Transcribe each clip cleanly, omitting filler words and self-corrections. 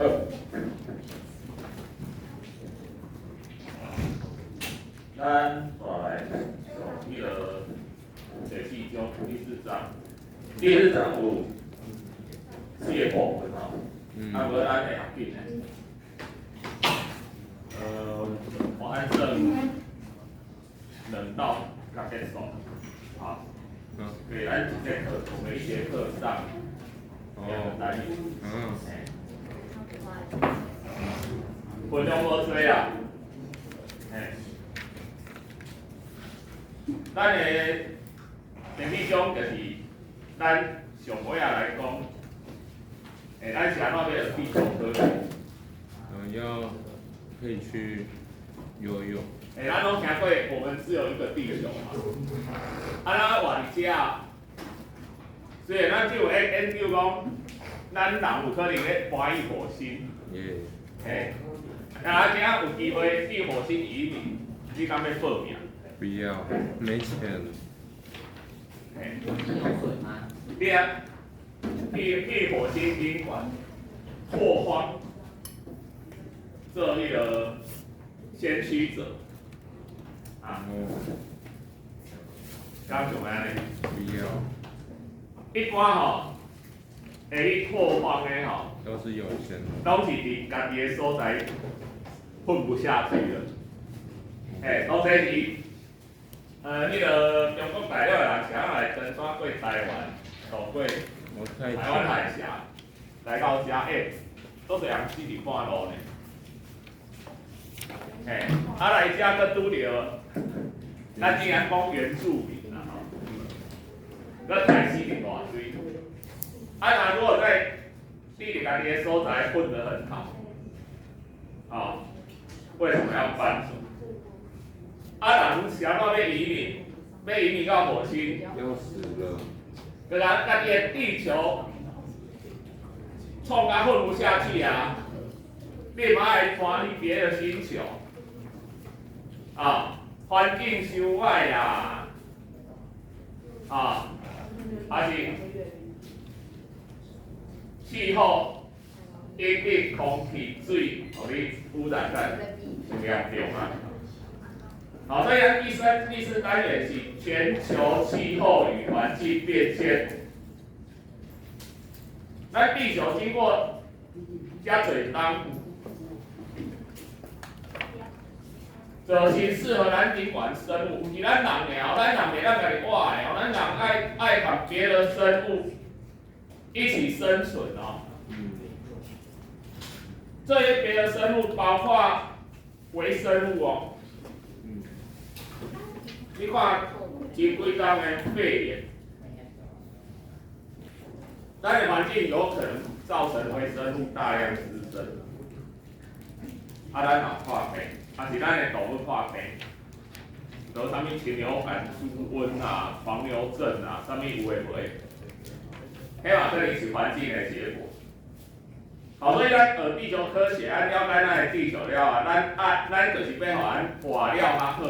好。咱來上彼个第四章，第四章，第四章有四个部分吼，啊無咱會較緊的。我按算2到較結束，好。對，咱一節課，我們一節課上兩個單元。分量無濟啦，嘿。咱的第四章就是咱上尾仔來講，咱是按怎欲學地球科學？嗯，要可以去游泳。咱攏聽過，我們只有一個地球嘛。啊，咱活佇遮，雖然咱只有研究講，咱人有可能咧搬去火星。嘿，啊，今仔有機會去火星移民，你敢欲報名？不要，沒錢。嘿。有水嗎？對啊，去火星賓館拓荒，做彼个先驅者。啊。敢想按呢？不要。一般吼，會去拓荒的吼，都是有錢。攏是佇家己的所在混不下去了。嘿，當初是，彼个中國大陸的人是按怎來登山過台灣，渡過台灣海峽，來到遮，足濟人死佇半路呢。嘿，啊來遮閣拄著，咱竟然講原住民啦吼，閣刣死佇大堆。啊，若如果在你佇家己的所在混得很好，哦，為什麼要搬走？啊，人是按怎欲移民？欲移民到火星？要死了。閣人家己的地球創甲混不下去啊！你嘛愛搬去別的星球，啊，環境傷歹啊，啊，還是氣候因為空氣、水，予你污染得傷嚴重啊！好，所以咱第三、第四單元是全球氣候與環境變遷。咱地球經過遮濟冬，造成適合咱頂懸生物，毋是咱人爾，咱人袂當家己活的哦，咱人愛和別的生物一起生存哦。這些別的生物包括微生物哦。你看前幾工的肺炎，咱的環境有可能造成微生物大量滋生。啊，咱嘛破病，啊是咱的動物破病，就啥物禽流感、豬瘟啊、狂牛症啊，啥物有的無的，彼嘛可能是環境的結果。好，所以咱學地球科學，咱了解咱的地球了啊，咱愛咱就是欲予咱活了較好，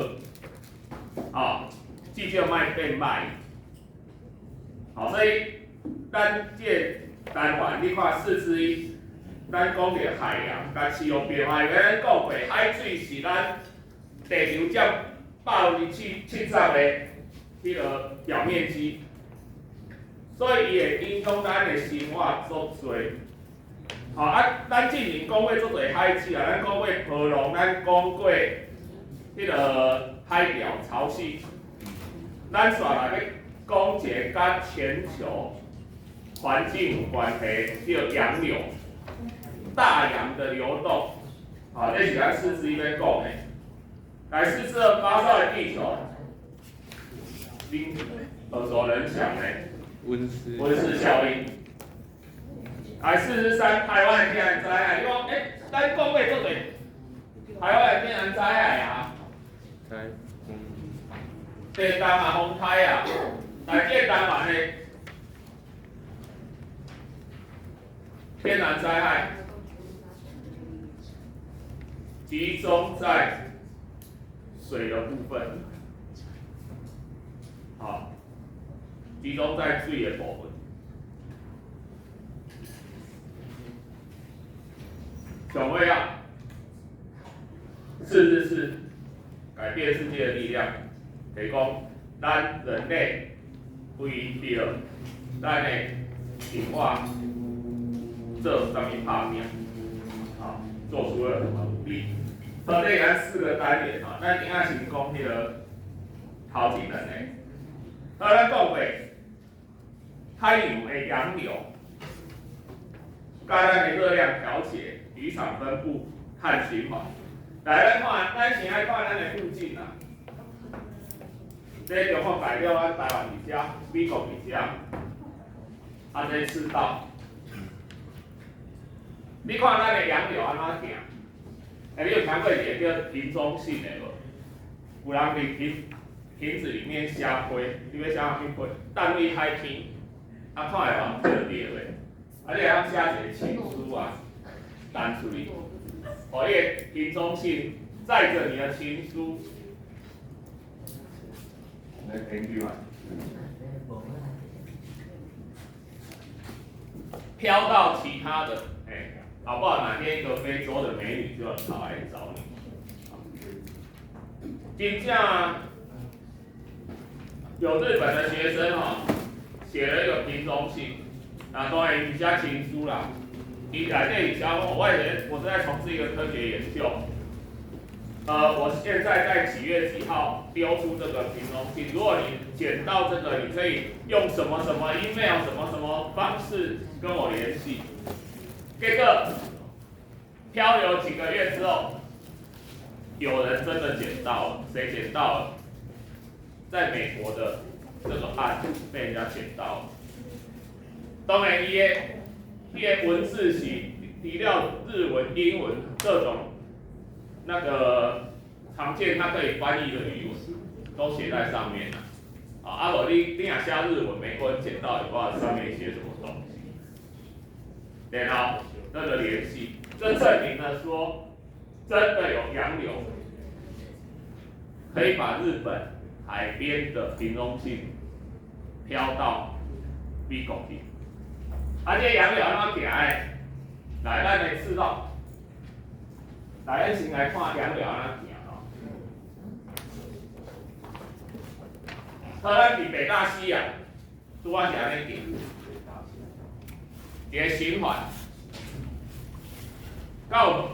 哦，至少莫變歹。好，所以咱這個單元你看4之1，咱講著海洋佮氣候變化，因為咱講過，海水是咱地球佔70%的彼個表面積，所以伊會影響咱的生活足濟。好啊，咱之前講過足濟海水啊，咱講過波浪，咱講過彼個海潮潮汐，咱煞來欲講一個佮全球環境有關係，叫洋流，大洋的流動。好，這是咱4之1欲講的。來，4之2，發燒的地球，恁耳熟能詳的溫室溫室效應。來，4之3，台灣的天然災害。你講，咱講過足濟台灣的天然災害啊。台風。地動啊，風颱啊，來，這個單元的天然災害集中在水的部分，好，集中在水的部分。上尾啊，是是是，改變世界的力量，就是講咱人類為著咱的生活做啥物拍拚，啊，做出了什麼努力。好，這咱四個單元吼，咱今仔先講彼個頭前兩個。好，咱講過海洋的洋流，佮咱的熱量調節、漁場分布、碳循環。來，咱看，咱先愛看咱的附近啊。這中國大陸啊，台灣佇遮，美國佇遮，啊，這赤道。你看咱的洋流按怎行？欸，你有聽過一个叫瓶中信的無？有人佇瓶子裡面寫批，你欲寫啥物批？踮佇海邊，啊，看會予人釣著的。啊，你會曉寫一个情書啊，彈出去，予彼个瓶中信載著你的情書，來聽句嘛。飄到其他的，欸，搞不好哪天一個非洲的美女就跑來找你。真正有日本的學生吼，寫了一個瓶中信，啊，當然是寫情書啦。伊內底是寫講，我是在從事一個科學研究，我現在在幾月幾號丟出這個瓶中信，如果你撿到這個，你可以用什麼什麼 email 什麼什麼方式跟我聯繫。結果漂流幾個月之後，有人真的撿到了，誰撿到了？在美國的這個案被人家撿到了。當然，伊的文字是除了日文、英文各種那個常見它可以翻譯的語文都寫在上面了。啊，無你若寫日文，美國人撿到也不知道上面寫什麼東西。然後那個聯繫，這證明了說，真的有洋流可以把日本海邊的瓶中信飄到美國去。啊，這洋流按怎行的？來，咱的赤道，來，咱先來看洋流按怎行吼。好，咱佇北大西洋，拄仔是按呢行，一個循環，敢有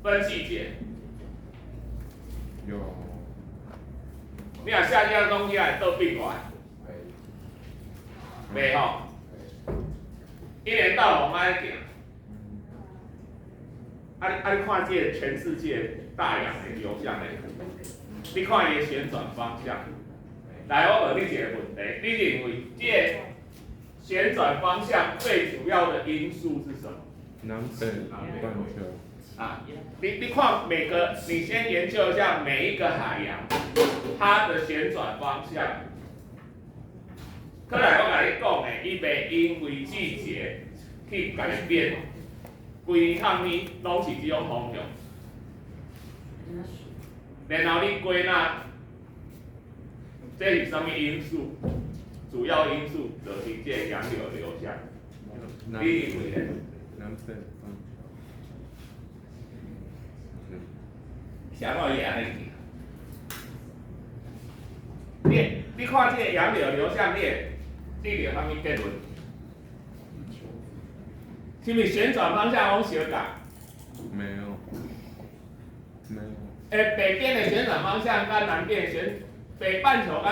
分季節？有。你若寫這講起來倒變過來，袂吼？一年到頭按呢行，啊你看這個全世界大洋的流向的，你看伊的旋轉方向。來，我問你一個問題，你認為這個旋轉方向最主要的因素是什麼？南北半球。啊，你看每個，你先研究一下每一個海洋，它的旋轉方向。過來我共你講的，伊袂因為季節去改變，規年向年攏是這種方向。然後你歸納，這是啥物因素？主要因素就是這個洋流流向。你認為咧？南北半球。啥物會按呢行？你看這個洋流流向，你會得到啥物結論？是毋是旋轉方向攏相仝？沒有。沒有。欸，北邊的旋轉方向佮南邊旋，北半球佮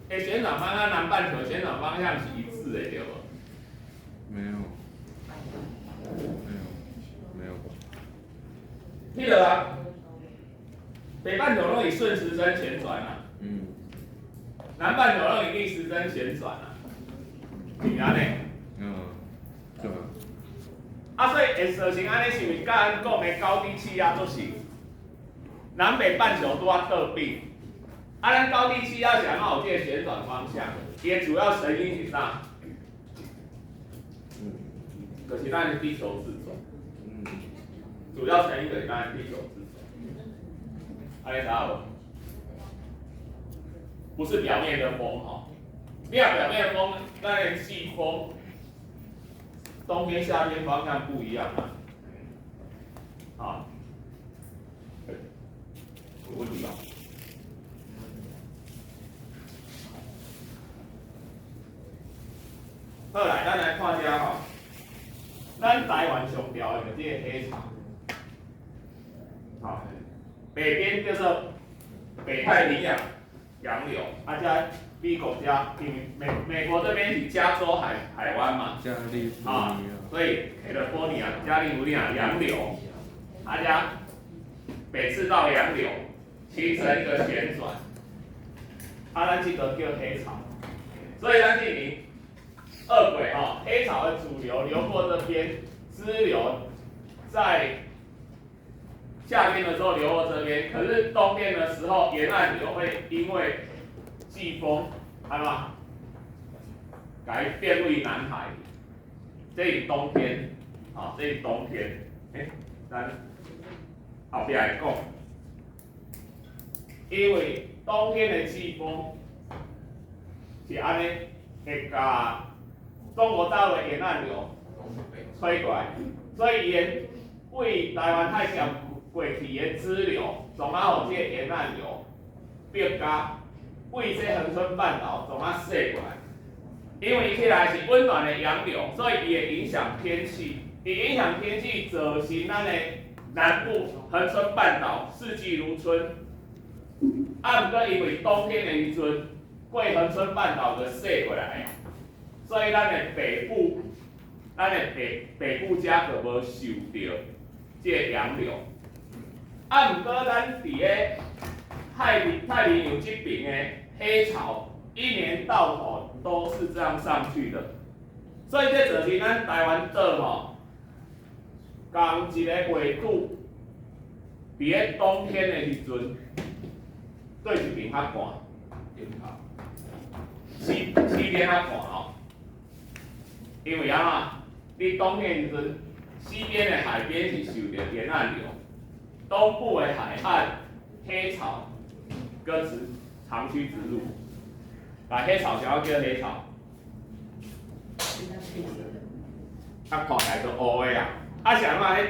的旋轉方向、南半球旋轉方向是一致的，對無？沒有。沒有。沒有。彼個啊，北半球攏以順時針旋轉啊。南半球攏以逆時針旋轉啊。是毋是按呢？嗯，對。啊，所以會造成按呢，是毋是佮咱講的高低氣壓做是？南北半球拄仔倒轉，啊，咱高低氣壓是按怎有這個旋轉方向？伊的主要成因是啥？就是咱的地球自轉。主要成因就是咱的地球自轉。按呢知無？不是表面的風吼，你若表面的風，咱的季風，冬天夏天方向不一樣啊。吼，有問題無？好來，咱來看遮吼，咱台灣上牢的就這个黑潮，吼，北邊叫做北太平洋洋流，啊，遮美國遮，因為美國這邊是加州海灣嘛，加利福啊尼亞，所以 California 加利福尼亞洋流，啊，遮北赤道洋流形成一個旋轉，啊，咱這個叫黑潮，所以咱這裡二軌吼，黑潮的主流流過這邊，支流在夏天的時候流過這邊，可是冬天的時候，沿岸流會因為季風，係嘛，改變為南海。這是冬天，啊，這是冬天。欸，咱後壁會講，因為冬天的季風是按呢，會共中國大陸的沿岸流吹過來，所以伊的對台灣海峽過去的支流，總啊予這個沿岸流變加對這恆春半島總啊洗過來，因為伊起來是溫暖的洋流，所以伊會影響天氣，伊影響天氣造成咱的南部恆春半島四季如春。啊，毋過因為冬天的時陣，過恆春半島就洗過來啊，所以咱的北部，咱的北部遮就無受著這個洋流。啊，毋過咱佇咧太平洋這邊的黑潮，一年到頭都是這樣上去的，所以這就是咱台灣島吼，仝一個緯度，佇咧冬天的時陣，對一邊較寒，西邊較寒吼，因為按怎？你冬天的時陣，西邊的海邊是受著沿岸流，東部的海岸黑潮，閣直長驅直入。來，黑潮啥叫黑潮？啊，看起來都烏的啊！啊，是按怎？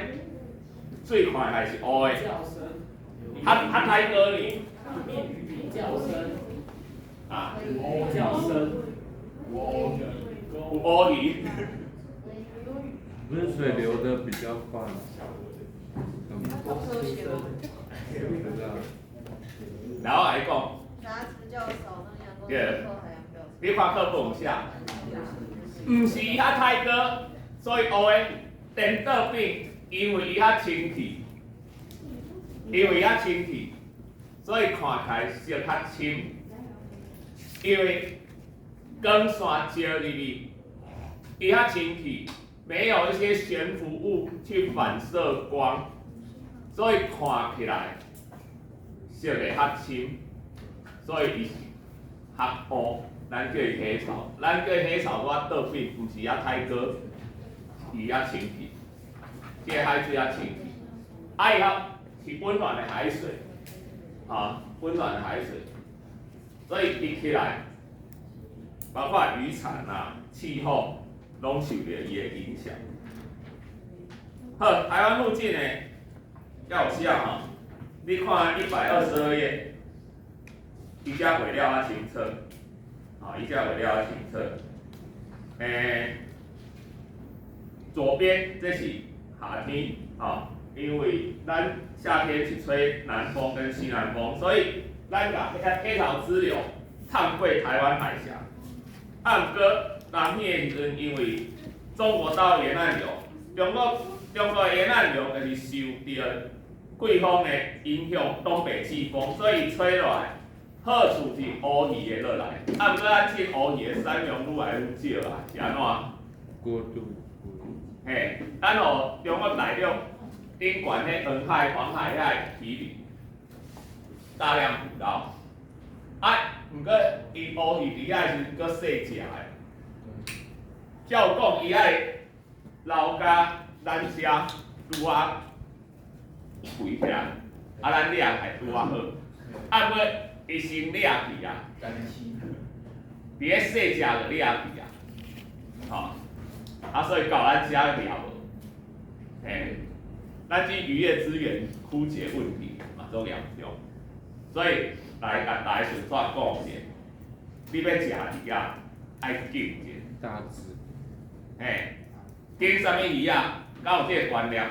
彼水看起來是烏的。較較歹過呢？啊。有烏魚。不是水流的比較快嗎？然後來講。對，你看課本寫，毋是伊較太高，所以烏的顛倒變，因為伊較清氣，因為較清氣，所以看起來色較深。因為光線照入去，伊較清氣，沒有一些懸浮物去反射光，所以看起來色會較深，所以伊是較烏，咱叫伊黑潮，咱叫伊黑潮拄仔倒變，毋是遐太高，伊較清氣，這個海水較清氣，啊伊較是溫暖的海水，啊，溫暖的海水，所以伊起來，包括漁產啊、氣候，攏受著伊的影響。好，台灣附近的，猶有寫吼，你看122頁。伊遮畫了較清楚，啊，伊遮畫了較清楚。欸，左邊這是夏天，啊，因為咱夏天是吹南風跟西南風，所以咱共黑潮支流淌過台灣海峽。啊，毋過南天的時陣，因為中國大陸沿岸流，中國的沿岸流就是受著季風的影響，東北季風，所以吹落來。好處是烏魚會落來，啊，毋過咱這烏魚的產量愈來愈少啊，是按怎？過度。嘿，咱予中國大陸頂懸彼黃海、黃海遐魚鯉大量捕撈，啊，毋過伊烏魚佇遐時閣細隻的，照講伊愛留共咱遮拄仔肥起來，啊，咱掠來拄仔好，啊，毋過伊先掠去啊，佇咧細隻就掠去啊，吼，啊，所以到咱遮掠無，嘿，咱這漁業資源枯竭問題嘛足嚴重，所以來共大家順紲講者，你欲食魚仔，愛揀者。大隻。嘿，揀啥物魚仔，敢有這個觀念？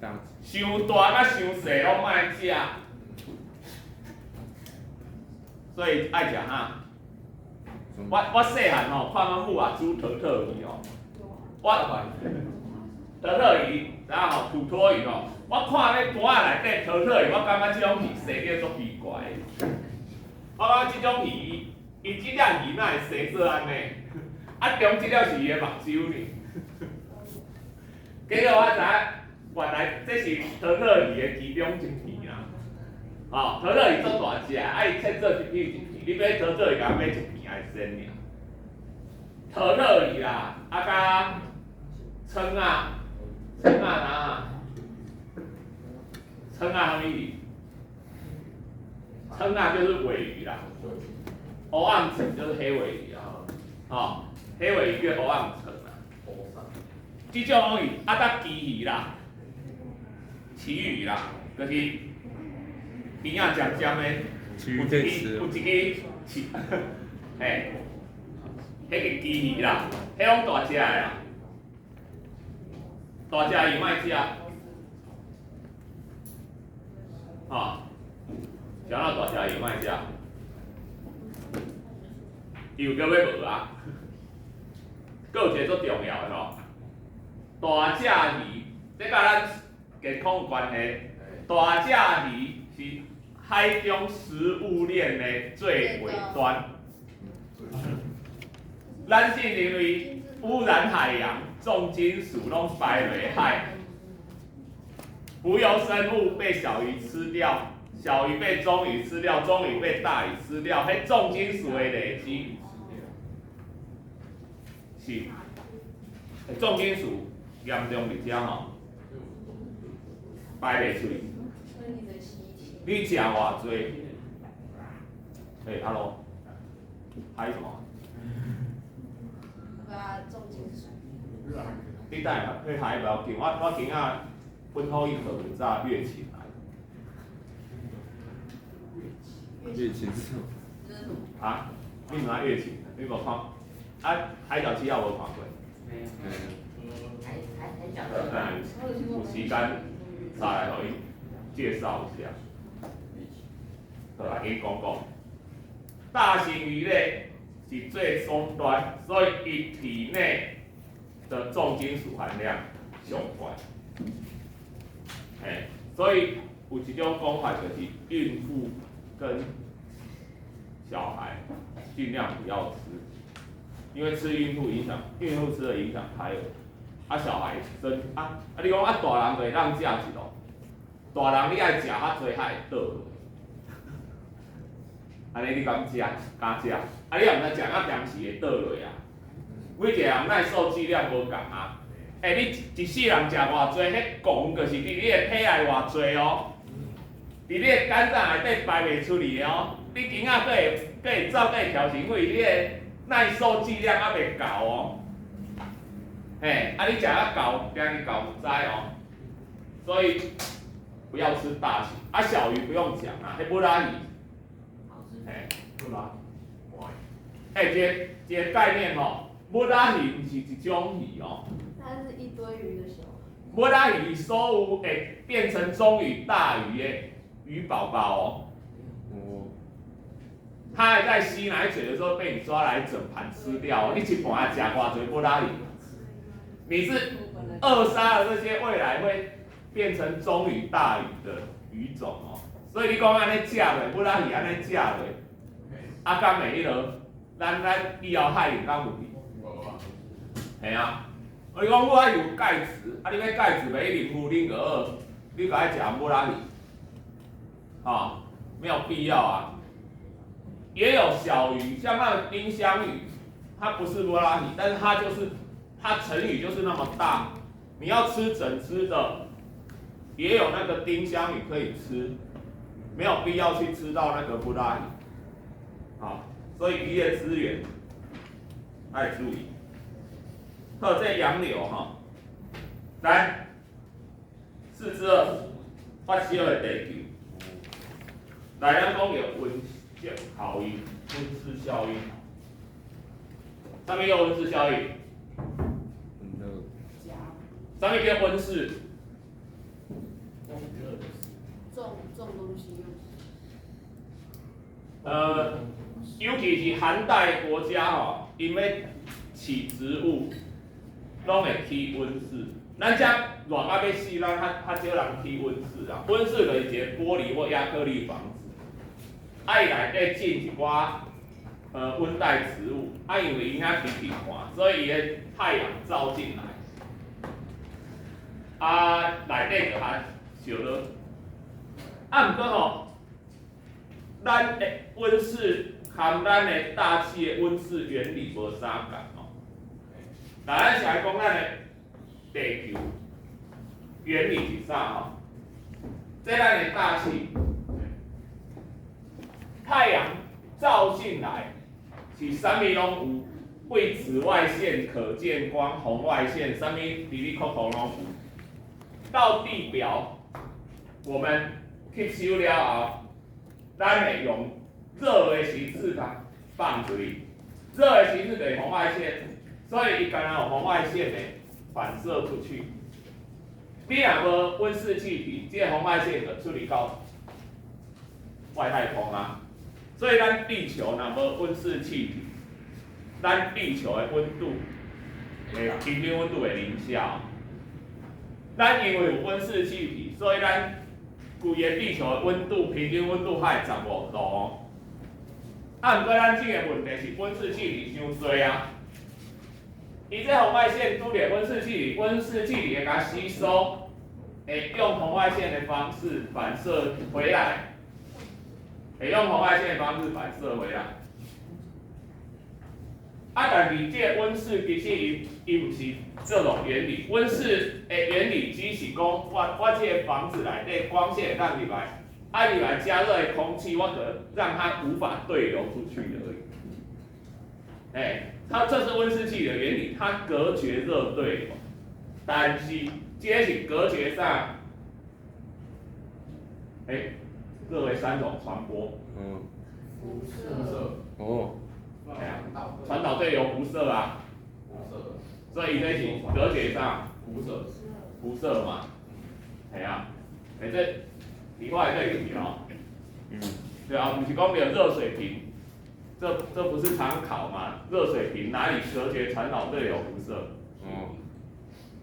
大隻。傷大佮傷細攏莫食，所以愛食啥？我細漢吼，看阮母啊煮土托魚哦，我土托魚，然後吼土托魚吼，我看咧盤仔內底土托魚，我感覺這種魚生得足奇怪的。我感覺這種魚，伊這隻魚哪會生做按呢？啊，中這粒是伊的目睭呢。結果我知影，原來這是土托魚的其中一片啦。吼，土托魚足大隻，啊伊切做一片一片，你買土托魚，共買一片來煎爾。土托魚啦，啊佮蛏仔，蛏仔哪？蛏仔啥物魚？蛏仔就是鮪魚啦，黑暗鯆就是黑鮪魚啊，吼，黑鮪魚叫黑暗鯆啦。這種魚啊，佮旗魚啦，旗魚啦，就是邊仔尖尖的，有一支有一支刺，嘿，彼個旗魚啦，彼攏大隻的啦，大隻魚莫食，吼，啥物大隻魚莫食？伊有叫欲無啊？閣有一個足重要的吼，大隻魚，這佮咱健康有關係。大隻魚是海中食物鏈的最尾端。咱是因為污染海洋，重金屬攏排入海，浮游生物被小魚吃掉，小魚被中魚吃掉，中魚被大魚吃掉，彼重金屬的累積是重金屬嚴重佇遮吼，排袂出去。你食偌濟？欸，哈囉，拍什麼？你等下去拍無要緊，我今仔本土一盒早月琴來。月琴是什麼？啊？你毋知月琴？你無看？啊，海角七號無看過？沒有。有時間再來予伊介紹一下。好來，伊講講。大型魚類是最終端，所以伊體內的重金屬含量上懸。嘿，所以有一種講法就是孕婦跟小孩盡量不要吃，因為吃孕婦影響，孕婦吃了影響胎兒。啊，小孩生啊啊！你講啊，大人就會當食一咯，大人你愛食較濟較會倒落。按呢你敢食？敢食？啊，你也毋知食到鹹時會倒落啊。每一個人耐受劑量無仝啊。欸，你一世人食偌濟，彼汞就是佇你的體內偌濟哦，佇你的肝臟內底排袂出去的哦。你囡仔閣會閣會走閣會跳，是因為你的耐受劑量猶未夠哦。嘿，啊你食較夠，驚伊夠毋知哦。所以不要吃大型，啊小魚不用講啊，彼武仔魚。嘿，欸，一個一個概念吼，武仔魚毋是一種魚哦。它是一堆魚的時候。武仔魚所有會變成中魚、大魚的魚寶寶哦。哦。它還在吸奶嘴的時候被你抓來整盤吃掉哦，你一盤食偌濟武仔魚？你是扼殺了這些未來會變成中魚、大魚的魚種哦。所以你講按呢食落，武仔魚按呢食落，啊，敢會彼落？咱以後海裡敢有魚？無啊。嘿啊，你講武仔魚有鈣質，啊，你欲鈣質袂一定牛奶就好，你閣愛食武仔魚，吼，沒有必要啊。也有小魚，像那個丁香魚，它不是武仔魚，但是它就是它成魚就是那麼大，你要吃整隻的，也有那個丁香魚可以吃，沒有必要去吃到那個武仔魚，好，所以漁業資源愛注意。好，這洋流吼，來， 4之2，發燒的地球。來，咱講著溫室效應、溫室效應。啥物叫溫室效應？啥物叫溫室？種種東西用。尤其是寒帶國家吼，𪜶欲飼植物，攏會起溫室。咱遮熱甲欲死，咱較較少人起溫室啊。溫室就是一個玻璃或亞克力房子，啊，伊內底種一寡溫帶植物，啊，因為伊遐天氣寒，所以伊的太陽照進來，啊，內底就較燒熱。啊，毋過吼，咱的溫室含咱的大氣的溫室原理無相仝吼。來，咱先來講咱的地球原理是啥吼？這咱的大氣，太陽照進來是啥物攏有，對紫外線、可見光、紅外線，啥物哩哩扣扣攏有。到地表，我們吸收了後，咱會用熱的形式共放出去，熱的形式就是紅外線，所以伊敢若有紅外線的反射出去。你若無溫室氣體，這個紅外線就出去到外太空啊。所以咱地球若無溫室氣體，咱地球的溫度，會平均溫度會零下。咱因為有溫室氣體，所以咱規个地球的溫度平均溫度較會15度。啊，毋過咱這個問題是溫室氣體傷濟啊。伊這紅外線拄著溫室氣體，溫室氣體會共吸收，會用紅外線的方式反射回來，會用紅外線的方式反射回來。啊，但是這個溫室其實伊伊毋是這種原理，溫室的原理只是講我這個房子內底光線會當入來，啊入來加熱的空氣，我可讓它無法對流出去而已。欸，它這是溫室氣體的原理，它隔絕熱對流，但是這個是隔絕啥？欸，熱為三種傳播。輻射。哦。哎呀，傳導對流輻射啊。所以這是隔絕啥？輻射。輻射嘛。係啊，欸，這理化這有哦。對啊，毋是講著熱水瓶，這不是常考嗎？熱水瓶哪裡隔絕傳導對流輻射？哦。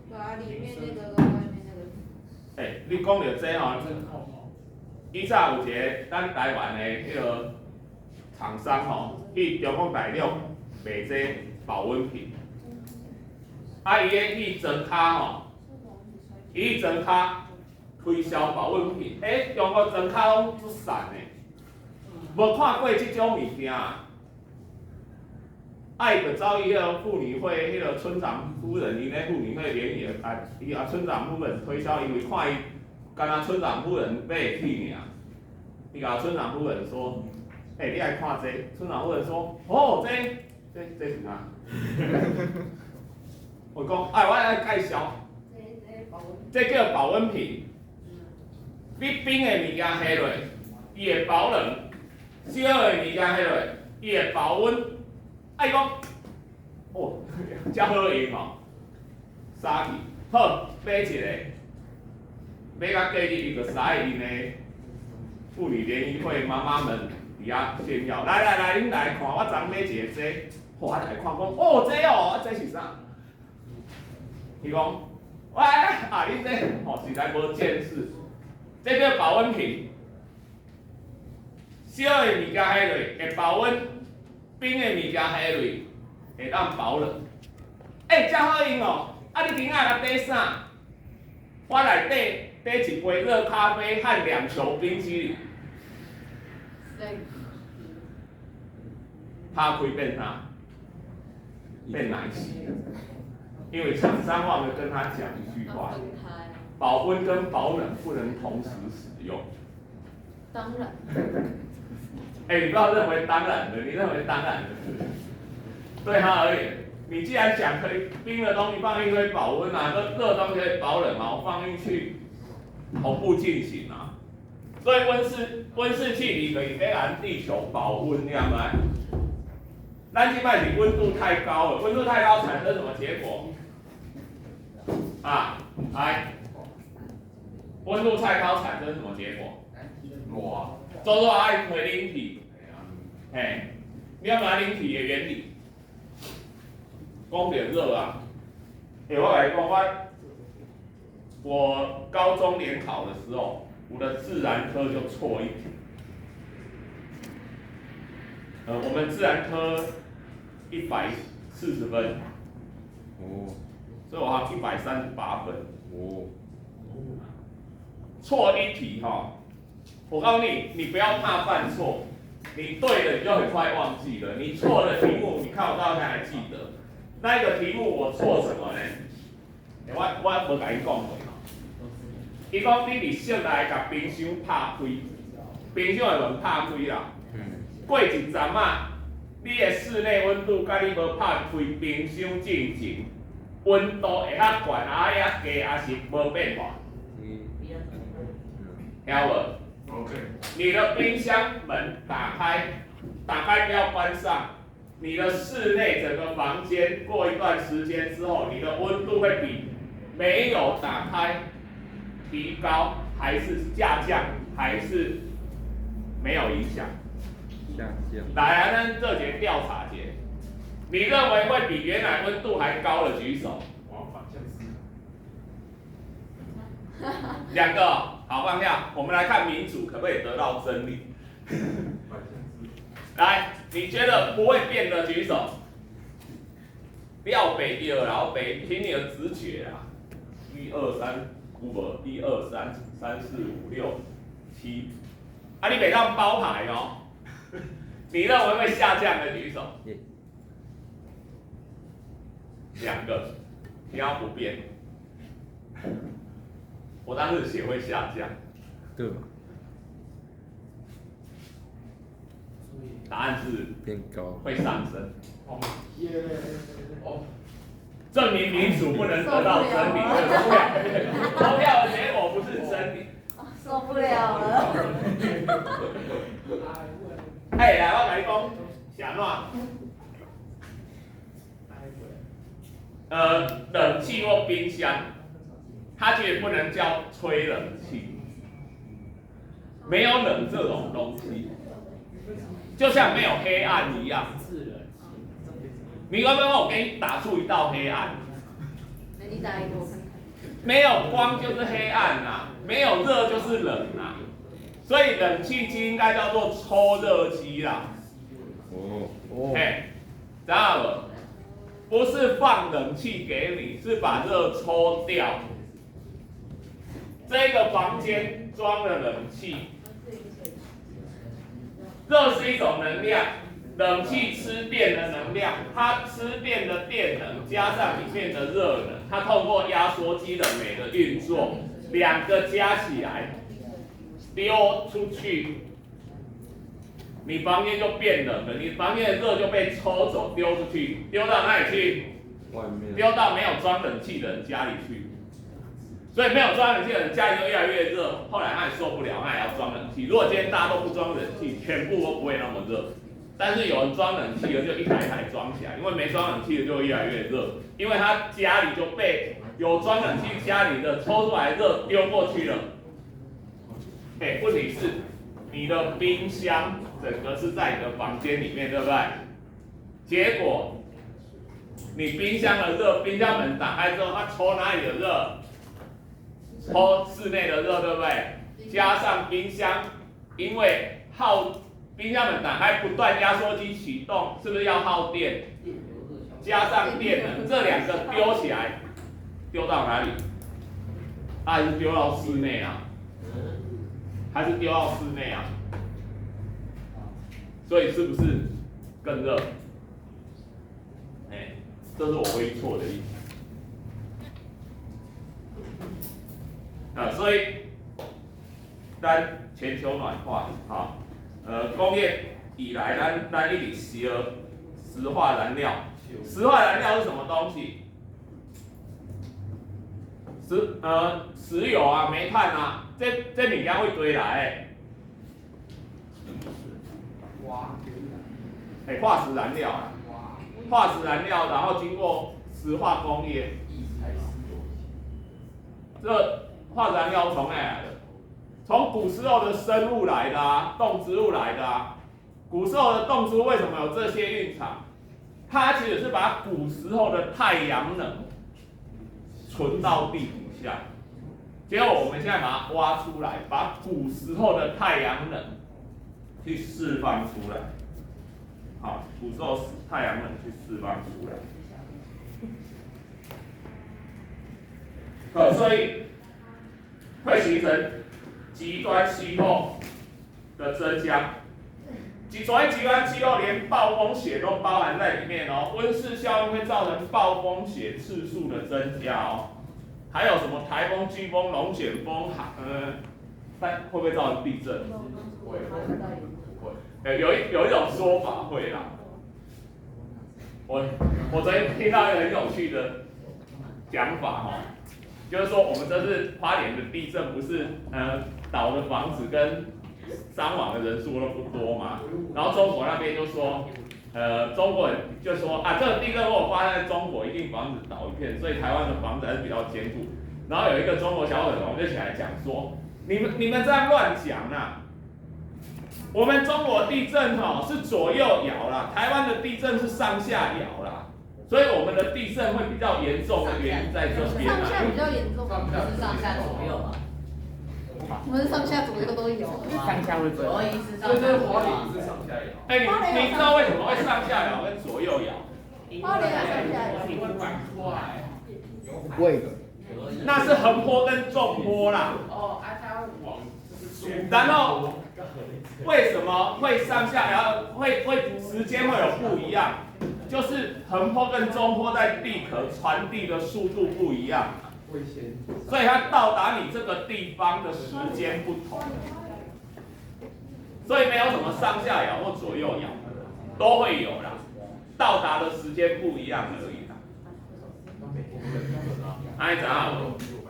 對啊，裡面那個跟外面那個。欸，你講著這吼，以早有一個咱台灣的彼個廠商吼，去中國大陸賣這保溫瓶，啊，伊咧去莊跤吼，伊去莊跤推銷保溫瓶，欸，中國莊跤攏足散的，無看過這種物件。啊，伊就走去彼個婦女會，彼個村長夫人，𪜶咧婦女會聯誼，啊，伊共村長夫人推銷，因為看伊敢若村長夫人買會起爾，伊共村長夫人說：“欸，你愛看這個。”村長夫人說：“哦，這是啥？”我講，哎，我愛介紹，這叫保溫瓶。你冰的物件下落，伊會保冷；燒的物件下落，伊會保溫。啊，伊講，哦，遮好用哦，啥去？好，買一个，買甲隔日伊就駛𪜶的婦女聯誼會媽媽們佇遐炫耀，來來來，恁來看，我昨買一個這個，我來看講，哦，這哦，啊這是啥？伊講，喂，啊，恁這吼實在無見識，這叫保溫瓶，燒的物件下落會保溫，冰的物件下落會當保冷。欸，遮好用哦！啊，你今仔來綴啥？我內底綴一杯熱咖啡和兩球冰淇淋。拍開變啥？變奶昔。因為廠商忘了跟他講一句話：保溫跟保冷不能同時使用。當然。欸，你不要認為當然的，你認為當然的，對他而言，你既然講可以冰的東西放進去可以保溫啊，熱熱東西可以保冷嘛，我放進去，同步進行啊。所以溫室氣體就是欲予地球保溫，你知無？咱這擺是溫度太高了，溫度太高產生什麼結果？啊，來，溫度太高產生什麼結果？熱，做做愛開冷氣，嘿，你知無冷氣的原理？講著熱啊！欸，我共你講，我高中聯考的時候，我的自然科就錯一題。我們自然科140分，哦，所以我考138分。哦，錯一題哈，我告訴你，你不要怕犯錯，你對了你就很快忘記了，你錯的題目，你看我到現在還記得。那個題目我錯什麼呢？欸，我無共你講過。伊講你佇室內共冰箱拍開，冰箱的門拍開啦。過一陣仔，你的室內溫度佮你無拍開冰箱進前，溫度會較懸，抑較低，抑是無變化？聽有無？ OK。你的冰箱門打開，打開不要關上。你的室內整個房間過一段時間之後，你的溫度會比沒有打開提高，還是下降，還是沒有影響？下降。來啊，咱做一个調查者，你認為會比原來溫度還高的舉手。我要反向思考。兩個，好，放下。我們來看民主可不可以得到真理？反向思來，你覺得不會變的舉手。不要北第二，然後北，憑你的直覺啊。一二三，五，一二三，三四五六七。啊，你袂當包牌哦。你認為會下降的舉手。兩個，你要不變。我當時寫會下降。對吧？答案是變高，會上升。哦，耶！哦，證明民主不能得到真理。投票的結果不是真理。受不了了。哎，來，我共你講，是按怎？冷氣或冰箱，它其實不能叫吹冷氣，沒有冷這種東西，就像沒有黑暗一樣。你要不要我給你打出一道黑暗？你打一個我看看。沒有光就是黑暗啊，沒有熱就是冷啊，所以冷氣機應該叫做抽熱機啦。哦哦。嘿，知道無？不是放冷氣給你，是把熱抽掉。這個房間裝了冷氣，熱是一種能量，冷氣吃電的能量，它吃電的電能加上裡面的熱能，它透過壓縮機的每個運作，兩個加起來丟出去，你房間就變冷了，你房間的熱就被抽走丟出去，丟到哪裡去？外面。丟到沒有裝冷氣的人家裡去。所以沒有裝冷氣的人家裡就越來越熱，後來他也受不了，他也要裝冷氣。如果今天大家都不裝冷氣，全部都不會那麼熱。但是有人裝冷氣的就一台一台裝起來，因為沒裝冷氣的就會越來越熱，因為他家裡就被有裝冷氣家裡的抽出來熱丟過去了。欸，問題是你的冰箱整個是在你的房間裡面，對不對？結果你冰箱的熱，冰箱門打開之後，它抽哪裡的熱？抽室內的熱，對不對？加上冰箱，因為耗冰箱門打開，不斷壓縮機啟動，是不是要耗電？加上電能，這兩個丟起來，丟到哪裡？還是丟到室內啊？還是丟到室內啊？所以是不是更熱？欸，這是我唯一錯的一題。啊，所以，咱全球暖化，哈，工業以來，咱一直燒石化燃料，石化燃料是什麼東西？石油啊、煤炭啊，這物件佗堆來的？欸，化石燃料啊，化石燃料，然後經過石化工業，這化石燃料從哪來的？從古時候的生物來的啊，動植物來的啊。古時候的動植物為什麼有這些蘊藏？它其實是把古時候的太陽能存到地底下，結果我們現在把它挖出來，把古時候的太陽能去釋放出來。好，古時候太陽能去釋放出來。好，所以會形成極端氣候的增加。所謂極端氣候，連暴風雪都包含在裡面哦。溫室效應會造成暴風雪次數的增加哦。還有什麼颱風、颶風、龍捲風、海，但會不會造成地震？會，會。欸，有一種說法會啦。我昨天聽到一個很有趣的講法哦，就是說我們這次花蓮的地震不是倒的房子跟傷亡的人數都不多嘛，然後中國那邊就說，中國人就說啊，這個地震如果發生在中國，一定房子倒一片，所以台灣的房子還是比較堅固。然後有一個中國小粉紅就起來講說，你們這樣亂講啊，我們中國地震吼是左右搖啦，台灣的地震是上下搖啦，所以我們的地震會比較嚴重的原因在這邊啊。上下比較嚴重，不是上下左右吧？我們上下左右都有。上下會左右。所以這花蓮是上下搖。欸，你知道為什麼會上下搖跟左右搖？花蓮上下搖。會。那是橫坡跟縱坡啦。哦，啊，它往。然後為什麼會上下搖？會時間會有不一樣，就是橫坡跟中坡在地殼傳遞的速度不一樣。所以它到達你這個地方的時間不同，所以沒有什麼上下搖或左右搖，都會有啦，到達的時間不一樣而已啦。按呢知影無？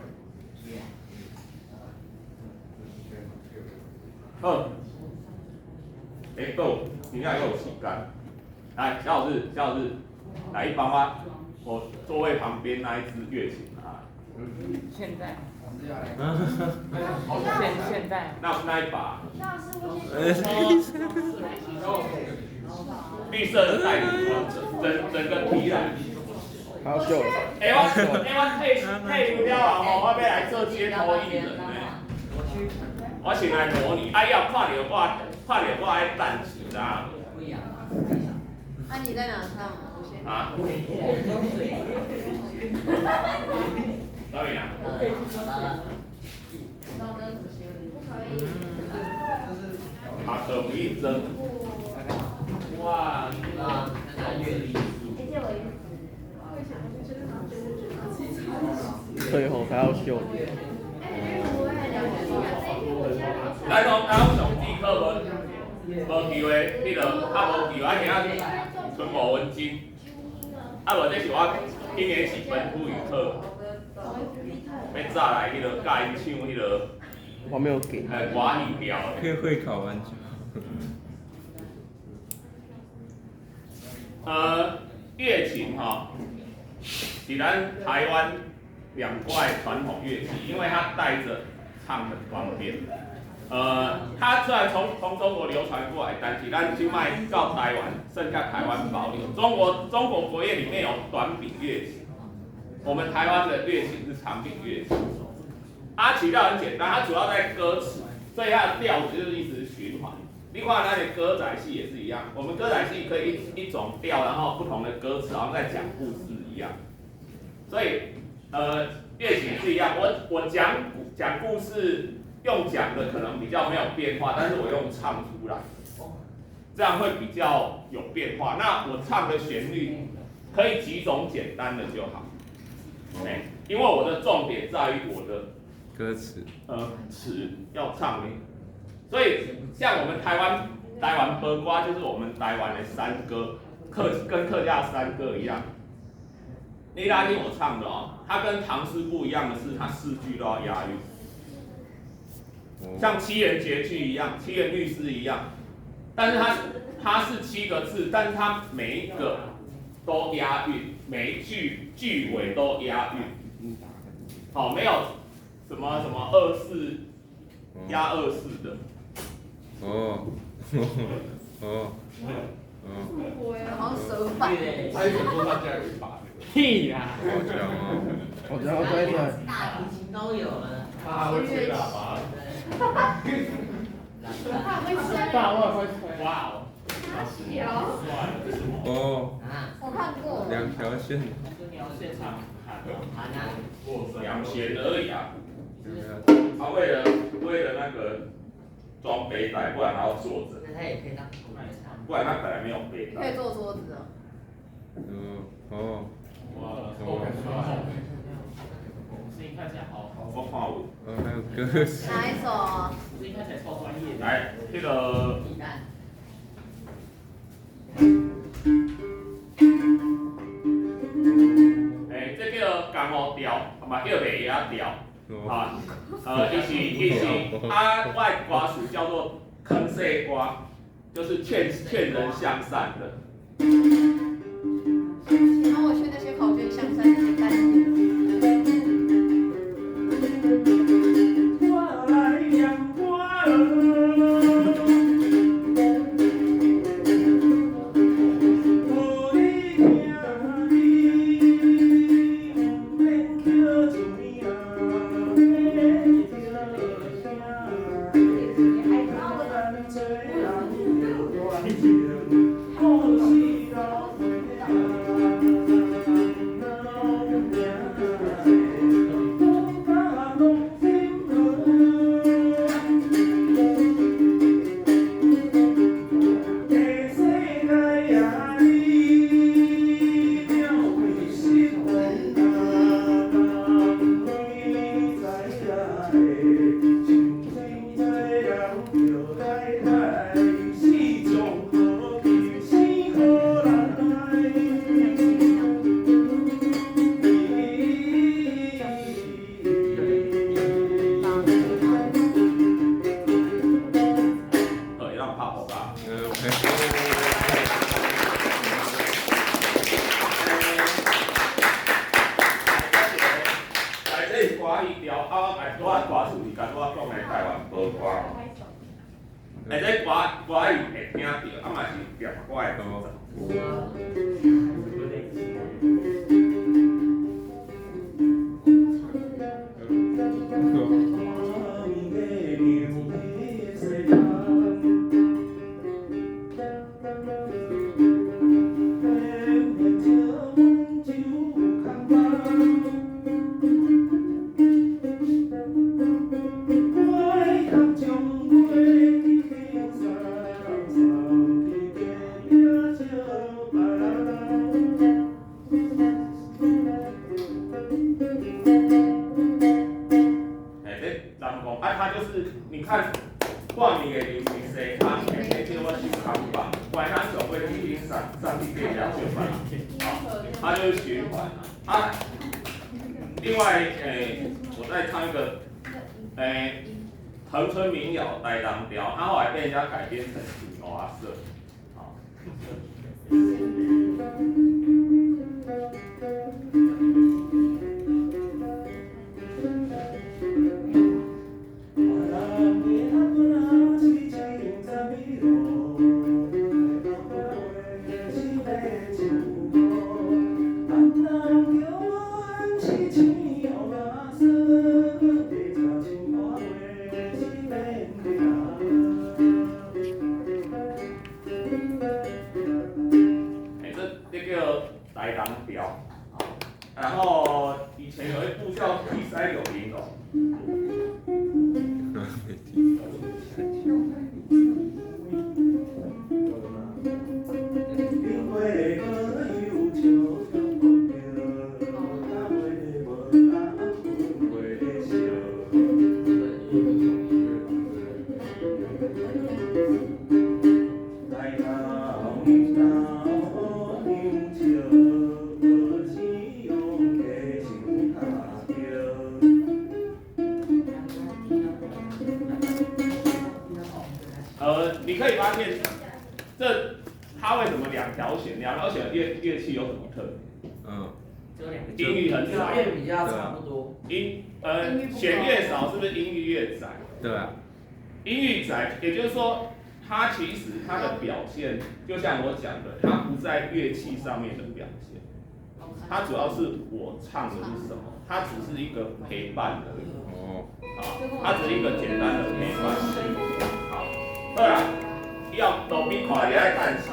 好，欸，夠，今仔閣有時間，來，小老師，小老師，來，你幫我座位旁邊那一支月琴啊。現在，現在，那一把，綠色的帶子，整個提籃。好秀。欸，我退休了後吼，我欲來做街頭藝人呢。我先來模擬，啊，伊後看著我，看著我愛等錢啦。啊，你在哪唱？我先。啊？哪裡啊？啊，可不一针。哇，那乐理。最後還要秀。來，講，咱上節課無機會，彼個較無機會，啊，今仔剩5分鐘。啊，無這是我一年級本土語課，欲早來彼個教𪜶唱彼個。我沒有給。歌戲調。可以會考完就。樂琴吼，是咱台灣兩塊傳統樂器，因為它帶著唱很方便。它雖然從中國流傳過來，但是咱這擺到台灣，剩下台灣保留。中國國樂裡面有短柄樂琴，我們台灣的樂琴是長柄樂琴。啊，曲調很簡單，它主要在歌詞，所以它的調子就是一直循環。另外，那些歌仔戲也是一樣，我們歌仔戲可以一種調，然後不同的歌詞，好像在講故事一樣。所以，樂琴是一樣，我講故事用講的可能比較沒有變化，但是我用唱出來，這樣會比較有變化。那我唱的旋律可以幾種簡單的就好，欸，因為我的重點在於我的歌詞，詞要唱的。所以像我們台灣播歌就是我們台灣的山歌，跟客家山歌一樣。你来听我唱的哦，它跟唐诗不一样的是，它四句都要押韵，像七言绝句一样，七言律诗一样。但是它是七个字，但是它每一个都押韵，每一句句尾都押韵。好，没有什么什么二四押二四的。哦，哦，哦，好像蛇板。他一直说他家有一把那个。屁啦！好强哦！我知道，我知道。大提琴都有了。他还会吹喇叭。他会吹。大我会吹。哇哦！哦。我看过。两条线。现场弹弹啊。两弦而已啊。他为了那个装背带，不然还要坐着。那他也可以当不然他本来没有背带。可以坐桌子哦。嗯哦。哇，我感觉好。声音看起来好。我看有。哦，还有歌词。哪一首？声音看起来超专业的。来，这个。哎，这叫江湖调，嘛叫卖鱼仔调。啊，伊是啊，我的歌词叫做坑世歌，就是劝劝人向善的。请帮我劝那些考卷向善简单一点。我来念歌予你听，你毋免捡一暝啊，咱做人要传情，故事留袂好，会当拍鼓啦。来，这是歌语调，啊，我来拄仔歌词是甲拄仔讲的台湾无歌。哎，这歌歌语会听著，啊嘛是念我的主张。哎，这人讲啊，他就是你看，挂面的流是西康，下底叫我手空放，关咱上尾已经送送去隔壁小别人，好，它就是循环啊。另外，我再唱一个，恒春民谣《台东调》，它后来被人家改编成《喜怒哀乐》，好。这叫台东调，然后以前有一部叫《铁狮玉玲珑》。你可以發現，這它為什麼兩條弦？兩條弦樂器有什麼特點？只有兩個。音域很少。音比較差不多。弦越少，是不是音域越窄？對啊。音域窄，也就是說，它其實它的表現，就像我講的，它不在樂器上面的表現，它主要是我唱的是什麼，它只是一個陪伴而已。哦。啊，它只是一個簡單的陪伴。好，好啦，要路邊看你愛等死。